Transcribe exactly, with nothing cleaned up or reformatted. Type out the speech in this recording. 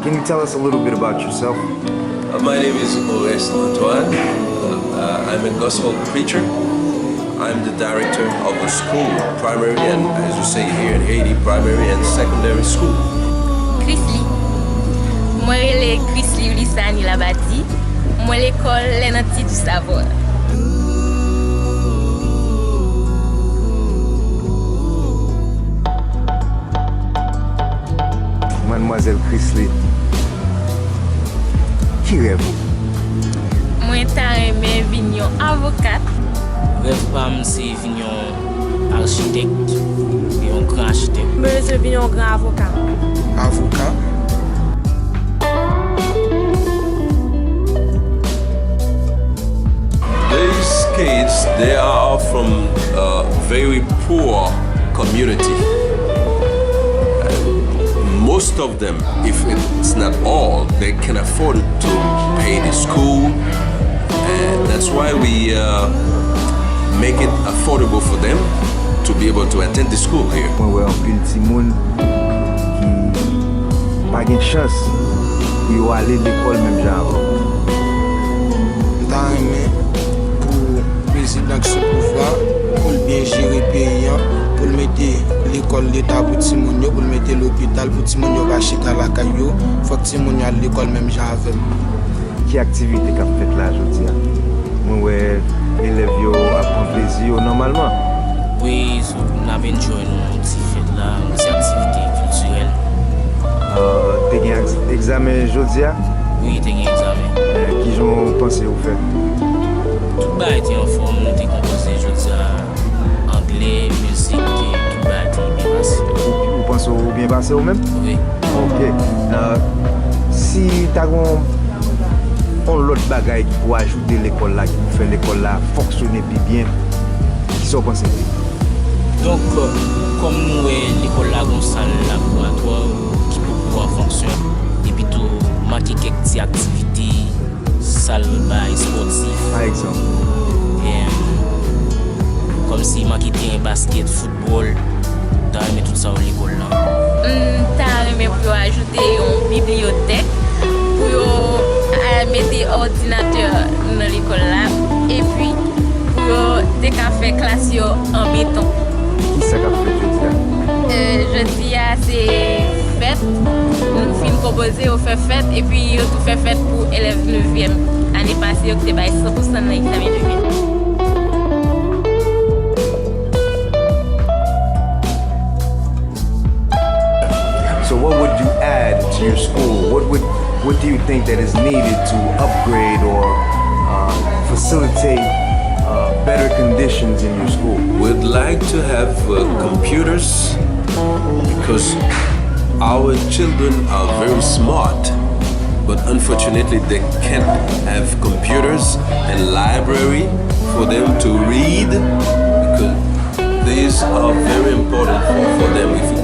Can you tell us a little bit about yourself? Uh, my name is Oreste Antoine. Uh, I'm a gospel preacher. I'm the director of a school, primary and, as you say here in Haiti, primary and secondary school. Chrisly. Mwen rele Chrisly Ulisani Labadie. Mwen lekòl Les Nantis du Savoir. Madmwazèl Chrisly, ki rèv ou? Mwen ta renmen vin yon avokat. Rèv pa m se vin yon achitèk, yon gran achitèk. Mwen bezwen vin yon gran avoka. Avoka. These kids, they are from a very poor community. And most of them, if it's not all, they can afford to pay the school. And that's why we uh, make it affordable for them to be able to attend the school here. Mwen wè anpil timoun ki pa gen chans pou yo ale lekòl menm jan avè w. M ta renmen pou prezidan k sou pouvwa, pou l byen jere peyi an, pou l mete lekòl leta pou timoun yo, pou l mete lopital pou timoun yo ka chita lakay yo. Fòk timoun yo al lekòl menm jan avè m. Ki aktivite k ap fèt la jodi a? Mwen wè elèv yo ap pran plezi yo nòmalman. Wi, n ap enjoy nou yon ti fèt la, yon ti aktivite kiltirèl. Te gen egzamen jodi a? Wi, te gen egzamen. Kijan w panse ou fè? Tout bagay te anfòm, nou te konpoze jodi a. Anglè, mizik, tout bagay te byen pase. Ou panse ou byen pase ou menm? Wi. Ok. Si ta gen yon lòt bagay ki pou ajoute lekòl la, ki pou fè lekòl la fonksyone pi byen, kisa w panse li? Donk, kòm nou wè lekòl la gon sal laboratwa ki poko an fonksyon, epi tou manke kèk ti aktivite, sal bay espòtif. Pa egzanp? Kòmsi manke teren baskèt, foutbòl, ta renmen tout sa yo lekòl la. M ta renmen pou yo ajoute yon bibliyotèk, pou yo mete òdinatè nan lekòl la, epi pou yo te ka fè klas yo an beton. Kisa k ap fèt jodi a? Jodi a se fèt, nou fin konpoze, yo fè fèt, epi yo tou fè fèt pou elèv nevyèm ane pase yo ki te bay san pou san nan egzamen de mil. So what would you add to your school? What would what do you think that is needed to upgrade or uh, facilitate uh, better conditions in your school? We'd like to have uh, computers because our children are very smart, but unfortunately they can't have computers and library for them to read because these are very important for, for them. If